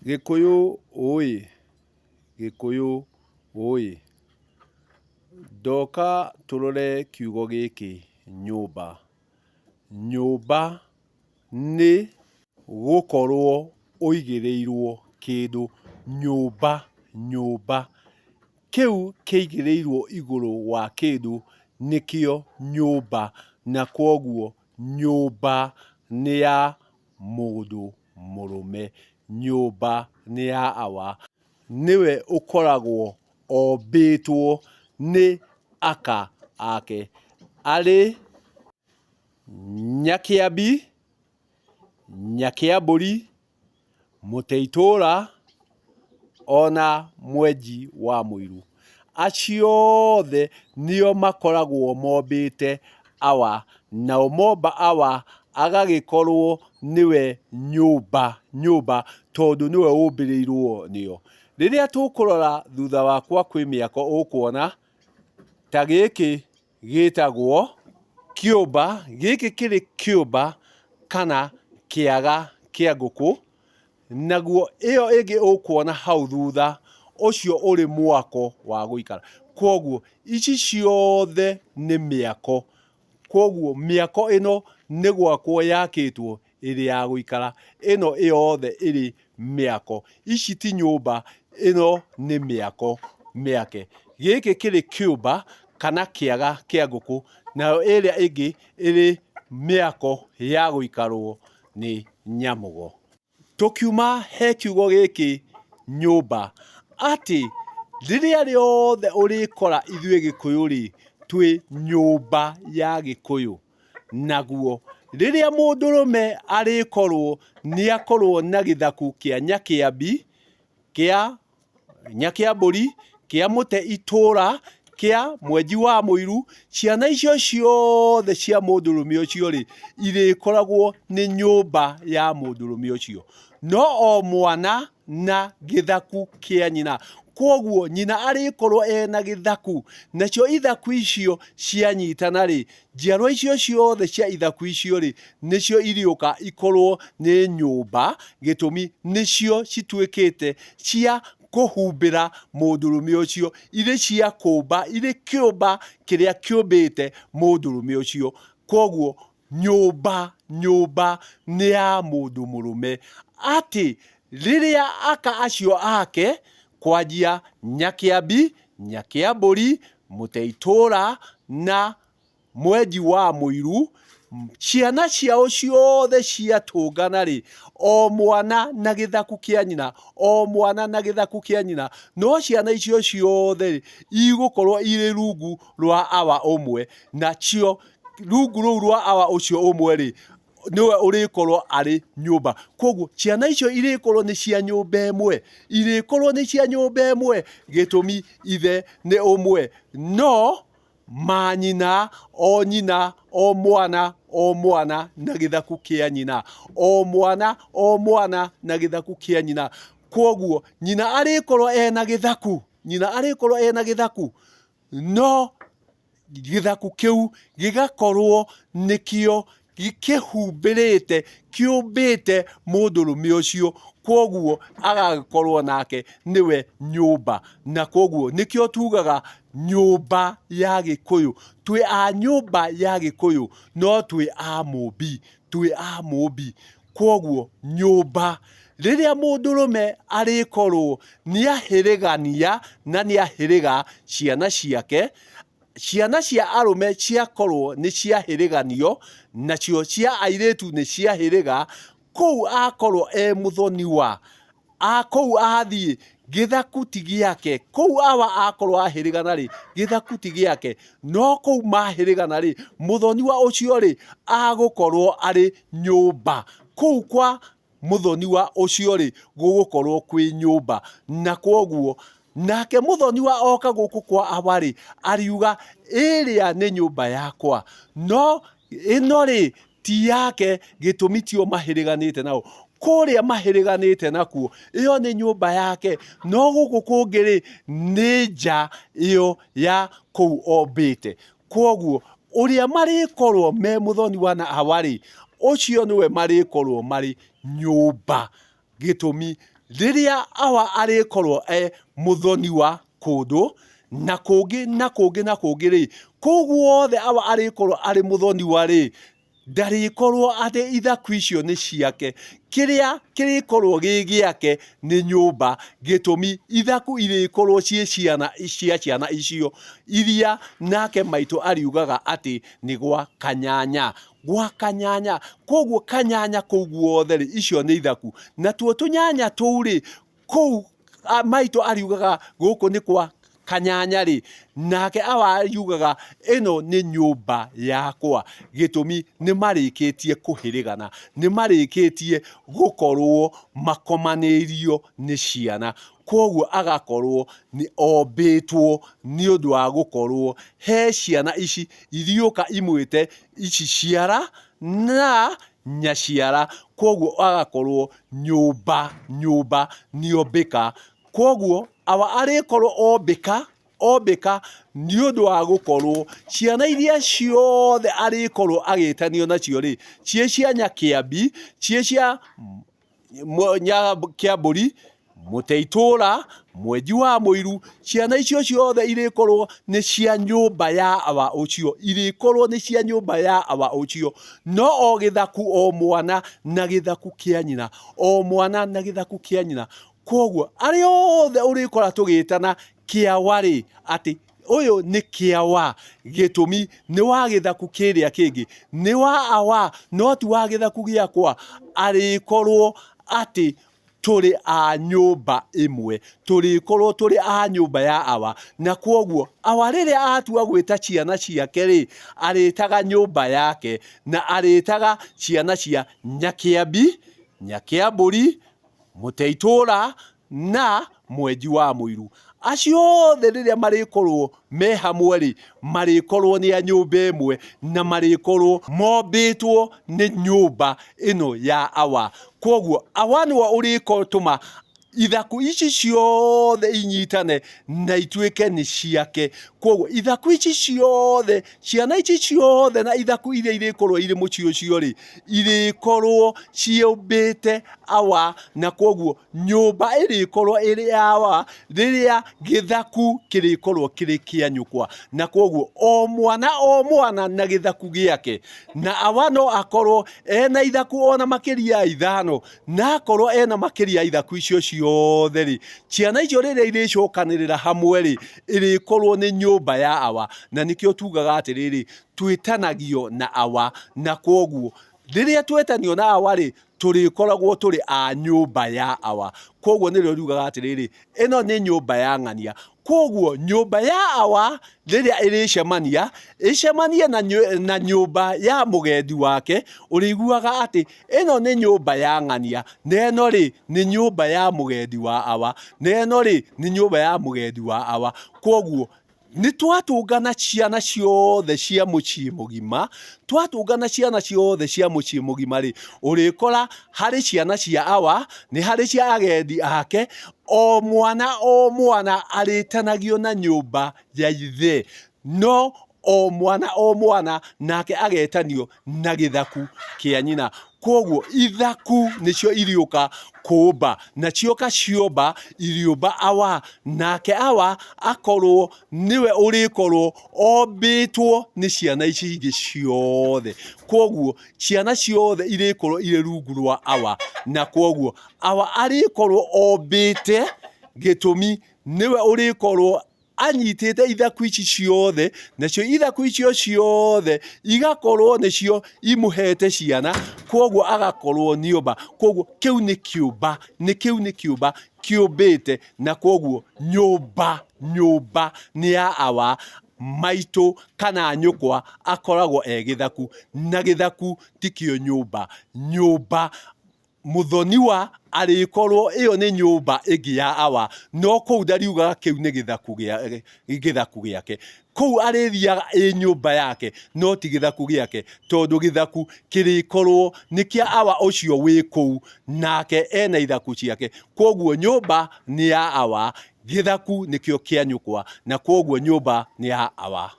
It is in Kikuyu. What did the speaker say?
Gĩkũyũ ũĩ, Gĩkũyũ ũĩ. Ndoka tũrore kiugo gĩkĩ nyũmba. Nyũmba nĩ gũkorwo ũigĩrĩirwo kĩndũ. Nyũmba, nyũmba. Kĩu kĩigĩrĩirwo igũrũ wa kĩndũ nĩkĩo nyũmba, na kwoguo nyũmba nĩ ya mũndũ mũrũme. Nyũmba nĩ ya awa. Nĩwe ũkoragwo ombĩtwo nĩ aka ake. Arĩ Nyakĩambi, Nyakĩambũri, Mũteitũra ona Mwenji wa Mũiru. Acio othe nĩo makoragwo mombĩte awa, nao momba awa agagĩkorwo nĩwe nyũmba, nyũmba tondũ nĩwe ũmbĩrĩirwo nĩo. Rĩrĩa tũkũrora thutha wakwa kwĩ mĩako ũkuona ta gĩkĩ gĩtagwo kĩũmba, gĩkĩ kĩrĩ kĩũmba kana kĩaga kĩa ngũkũ, naguo ĩyo ĩngĩ ũkuona hau thutha, ũcio ũrĩ mwako wa gũikara. Kwoguo ici ciothe nĩ mĩako. Kwoguo mĩako ĩno nĩ gwakwo yakĩtwo ĩrĩ ya gũikara. Ĩno yothe ĩrĩ mĩako. Ici ti nyũmba, ĩno nĩ mĩako mĩake. Gĩkĩ kĩrĩ kĩũmba kana kĩaga kĩa ngũkũ, nayo ĩrĩa ĩngĩ ĩrĩ mĩako ya gũikarwo nĩ nyamũgo. Tũkiuma he kiugo gĩkĩ nyũmba, atĩ rĩrĩa rĩothe ũrĩkora ithuĩ Gĩkũyũ-rĩ, twĩ nyũmba ya Gĩkũyũ. Naguo rĩrĩa mũndũrũme arĩkorwo nĩakorwo na gĩthaku kĩa Nyakĩambi, kĩa Nyakĩambũri, kĩa Mũte itũra, kĩa Mwenji wa Mũiru, ciana icio ciothe cia mũndũrũme ũcio rĩ, irĩkoragwo nĩ nyũmba ya mũndũrũme ũcio. No o mwana na gĩthaku kĩa nyina. Kwoguo nyina arĩkorwo ena gĩthaku, nacio ithaku icio cianyitana rĩ, Njiarwa icio ciothe cia ithaku icio-rĩ, nĩcio irĩũka ikorwo nĩ nyũmba, gĩtũmi nĩcio cituĩkĩte cia kũhumbĩra mũndũrũme ũcio, irĩ cia kũmba, irĩ kĩũmba kĩrĩa kĩũmbĩte mũndũrũme ũcio. Kwoguo nyũmba, nyũmba nĩ ya mũndũ mũrũme. Atĩ rĩrĩa aka acio ake, kwanjia Nyakĩambi, Nyakĩambũri, Mũteitũra na Mwenji wa Mũiru, ciana ciao ciothe ciatũngana-rĩ, o mwana na gĩthaku kĩa nyina, o mwana na gĩthaku kĩa nyina, no ciana icio ciothe-rĩ, igũkorwo irĩ rungu rwa awa ũmwe, nacio rungu rũu rwa awa ũcio ũmwe-rĩ, nĩwe ũrĩkorwo arĩ nyũmba. Koguo ciana icio irĩkorwo nĩ cia nyũmba ĩmwe, irĩkorwo nĩ cia nyũmba ĩmwe, gĩtũmi ithe nĩ ũmwe, no manyina o nyina o mwana o mwana na gĩthaku kĩa nyina, o mwana o mwana na gĩthaku kĩa nyina. Koguo nyina arĩkorwo ena gĩthaku, nyina arĩkorwo ena gĩthaku, no gĩthaku kĩu gĩgakorwo nĩkĩo kĩhumbĩrĩte, kĩũmbĩte mũndũrũme ũcio, kwoguo agagĩkorwo nake nĩwe nyũmba. Na kwoguo nĩkĩo tugaga nyũmba ya Gĩkũyũ. Twĩ a nyũmba ya Gĩkũyũ no twĩ a Mũmbi, twĩ a Mũmbi. Kwoguo nyũmba, rĩrĩa mũndũrũme arĩkorwo nĩahĩrĩgania na nĩahĩrĩga ciana ciake, ciana cia arũme ciakorwo nĩciahĩrĩganio, nacio cia airĩtu nĩciahĩrĩga, kũu akorwo e mũthoniwa, kũu athiĩ, gĩthaku ti gĩake, kũu awa akorwo ahĩrĩgana-rĩ, gĩthaku ti gĩake, no kũu mahĩrĩgana-rĩ, mũthoniwa ũcio-rĩ, agũkorwo arĩ nyũmba. Kũu kwa mũthoniwa ũcio-rĩ, gũgũkorwo kwĩ nyũmba. Na kwoguo, nake mũthoniwa oka gũkũ kwa awa-rĩ, ariuga ĩrĩa nĩ nyũmba yakwa, no ĩno-rĩ, ti yake gĩtũmi tio mahĩrĩganĩte nao. Kũrĩa mahĩrĩganĩte nakuo, ĩyo nĩ nyũmba yake, no gũkũ kũngĩ-rĩ, nĩ nja ĩyo ya kũu ombĩte. Kwoguo, ũrĩa marĩkorwo me mũthoni wa na awa-rĩ, ũcio nĩwe marĩkorwo marĩ nyũmba. Gĩtũmi, Rĩrĩa awa arĩkorwo e mũthoniwa kũndũ, na kũngĩ na kũngĩ na kũngĩ rĩ, kũu guothe awa arĩkorwo arĩ mũthoniwa rĩ, ndarĩkorwo atĩ ithaku icio nĩ ciake. Kĩrĩa kĩrĩkorwo gĩ gĩake nĩ nyũmba, gĩtũmi ithaku irĩkorwo ciĩ ciana cia ciana icio, iria nake maitũ ariugaga atĩ nĩ gwa kanyanya. Gwa kanyanya. Koguo kanyanya kũu guothe rĩ, icio nĩ ithaku. Natuo tũnyanya tũu rĩ, kũu maitũ ariugaga gũkũ nĩ kwa kanyanya rĩ, nake awa ariugaga ĩno nĩ nyũmba yakwa. Gĩtũmi nĩ marĩkĩtie kũhĩrĩgana, nĩ marĩkĩtie gũkorwo makomanĩirio nĩ ciana. Kwoguo agakorwo nĩ ombĩtwo nĩ ũndũ wa gũkorwo he ciana ici iriũka imwĩte ici ciara na nyaciara. Kwoguo agakorwo nyũmba nyũmba nĩombĩka. Kwoguo awa arĩkorwo ombĩka ombĩka nĩ ũndũ wa gũkorwo ciana iria ciothe arĩkorwo agĩtanio nacio rĩ, ciĩ cia nyakĩambi, ciĩ cia Nyakĩambũri, Mũteitũra, Mwenji wa Mũiru, ciana icio ciothe irĩkorwo nĩ cia nyũmba ya awa ũcio, irĩkorwo nĩ cia nyũmba ya awa ũcio. No o gĩthaku o mwana na gĩthaku kĩa nyina, o mwana na gĩthaku kĩa nyina. Kwoguo arĩa othe ũrĩkora tũgĩtana kĩawa-rĩ, atĩ ũyũ nĩ kĩawa, gĩtũmi nĩ wa gĩthaku kĩrĩa kĩngĩ, nĩ wa awa no ti wa gĩthaku gĩakwa, arĩkorwo atĩ tũrĩ a nyũmba ĩmwe, tũrĩkorwo tũrĩ a nyũmba ya awa, na kwoguo awa rĩrĩa atua gwĩta ciana ciake-rĩ, arĩtaga nyũmba yake, na arĩtaga ciana cia Nyakĩambi, Nyakĩambũri, Mũteitũra, na mwenji wa mũiru. Acio othe rĩrĩa marĩkorwo me hamwe-rĩ, marĩkorwo nĩ a nyũmba ĩmwe na marĩkorwo mombĩtwo nĩ nyũmba ĩno ya awa. Kwoguo awa nĩwe ũrĩtũma ithaku ici ciothe inyitane na ituĩke nĩ ciake. Kwoguo ithaku ici ciothe, ciana ici ciothe na ithaku iria irĩkorwo irĩ mũciĩ ũcio-rĩ, irĩkorwo ciũmbĩte awa na kwoguo Nyũmba ĩrĩkorwo ĩrĩ ya awa rĩrĩa gĩthaku kĩrĩkorwo kĩrĩ kĩa nyũkwa, na kwoguo o mwana o mwana na gĩthaku gĩake, na awa no akorwo ena ithaku ona makĩria ya ithano, na akorwo ena makĩria ya ithaku icio ciothe rĩ, ciana icio rĩrĩa irĩcokanĩrĩra hamwe rĩ, ĩrĩkorwo nĩ nyũmba ya awa, na nĩkĩo tugaga atĩrĩrĩ, twĩtanagio na awa, na kwoguo rĩrĩa twetanio na awa rĩ, tũrĩkoragwo tũrĩ a nyũmba ya awa. Kwoguo nĩrĩo riugaga atĩrĩrĩ, ĩno nĩ nyũmba ya ng'ania. Kwoguo nyũmba ya awa rĩrĩa ĩrĩcemania, ĩcemanie na nyũmba ya mũgendi wake, ũrĩiguaga atĩ ĩno nĩ nyũmba ya ng'ania, na ĩno rĩ, nĩ nyũmba ya mũgendi wa awa, na ĩno rĩ, nĩ nyũmba ya mũgendi wa awa. Kwoguo Nĩ twatũngana ciana ciothe cia mũciĩ mũgima, twatũngana ciana ciothe cia mũciĩ mũgima rĩ, ũrĩkora harĩ ciana cia awa, nĩ harĩ cia agendi ake, o mwana o mwana arĩtanagio na nyũmba ya ithe, no o mwana o mwana nake agetanio na gĩthaku kĩa nyina. Kwoguo ithaku nĩcio iriũka kũũmba, na cioka ciomba iriũmba awa, nake awa akorwo nĩwe ũrĩkorwo ombĩtwo nĩ ciana ici ingĩ ciothe. Kwoguo ciana ciothe irĩkorwo irĩ rungu rwa awa, na kwoguo awa arĩkorwo ombĩte gĩtũmi nĩwe ũrĩkorwo anyitĩte ithaku ici ciothe, nacio ithaku icio ciothe igakorwo nĩcio imũhete ciana, kwoguo agakorwo nĩũmba. Kwoguo kĩu nĩ kĩũmba, nĩ kĩu nĩ kĩũmba kĩũmbĩte, na kwoguo nyũmba, nyũmba nĩ ya awa, maitũ kana nyũkwa akoragwo e gĩthaku, na gĩthaku tikĩo nyũmba. Nyũmba Mũthoniwa arĩkorwo ĩyo nĩ nyũmba ĩngĩ ya awa, no kũu ndariugaga kĩu nĩ gĩthaku gĩake. Kũu arĩthiaga ĩ nyũmba yake, no ti gĩthaku gĩake, tondũ gĩthaku kĩrĩkorwo nĩ kĩa awa ũcio wĩ kũu, nake ena ithaku ciake. Kwoguo nyũmba nĩ ya awa, gĩthaku nĩkĩo kĩa nyũkwa, na kwoguo nyũmba nĩ ya awa.